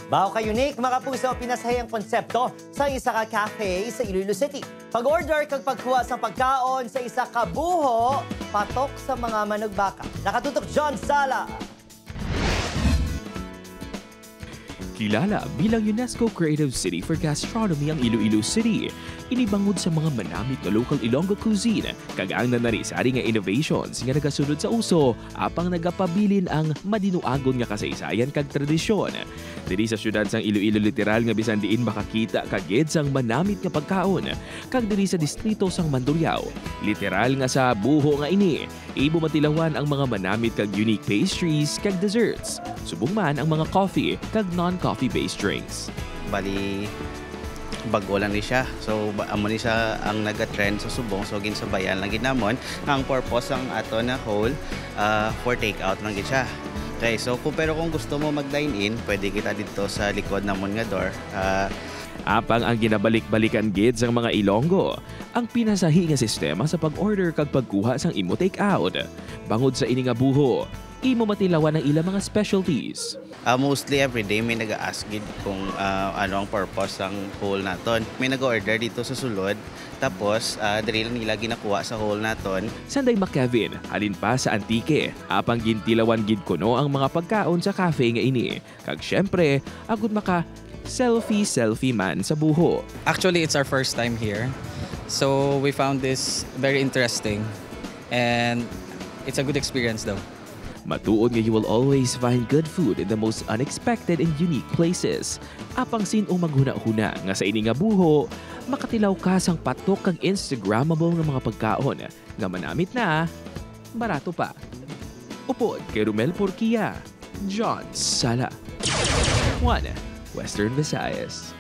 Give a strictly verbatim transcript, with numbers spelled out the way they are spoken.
Baho ka unique, mga kapuso, pinasahi ang konsepto sa isa ka cafe sa Iloilo City. Pag-order kag pagkuha sa pagkaon sa isa ka buho, patok sa mga manugbaka. Nakatutok, John Sala. Kilala bilang UNESCO Creative City for Gastronomy ang Iloilo City. Ini bangod sa mga manamit nga local Ilonggo cuisine kag ang nanari-sari nga innovations nga nagasunod sa uso apang nagapabilin ang madinuagon nga kasaysayan kag tradisyon. Diri sa siyudad sang Iloilo, literal nga bisan diin makakita ka gid sang manamit nga pagkaon, kag diri sa distrito sang Mandurriao, literal nga sa buho nga ini, imo matilawan ang mga manamit kag unique pastries kag desserts, subong man ang mga coffee kag non-coffee based drinks. Bali, bago lang ni siya. So, ba- amo ni siya ang nagatrend sa subong. So, ginsabayan lang gid namon. Ang purpose ang ato na hall, ah, for take out lang gid siya. Okay, so kung, pero kung gusto mo mag-dine in, pwede kita dito sa likod namon nga door. Ah, Apang ang ginabalik-balikan gid sang mga Ilonggo, ang pinasahi nga sistema sa pag-order kag pagkuha sang imo take-out. Bangod sa ini nga buho, imo matilawan ang ilang mga specialties. Ah, mostly everyday may nag-ask gid kung ah, ano ang purpose sang hall naton. May nag-order dito sa sulod, tapos ah, diri lang nila ginakuha sa hall naton. Sanday ma Kevin, halin pa sa Antique, apang gintilawan gid kuno ang mga pagkaon sa cafe nga ini. Kag syempre, agud maka selfie-selfie man sa buho. Actually, it's our first time here. So we found this very interesting and it's a good experience though. Matuod nga you will always find good food in the most unexpected and unique places. Apang sin-o maghunahuna nga sa ini nga buho, makatilaw ka sang patok kag Instagrammable nga mga pagkaon nga manamit na, barato pa. Upod kay Romel Porquia, John Sala. One Western Visayas.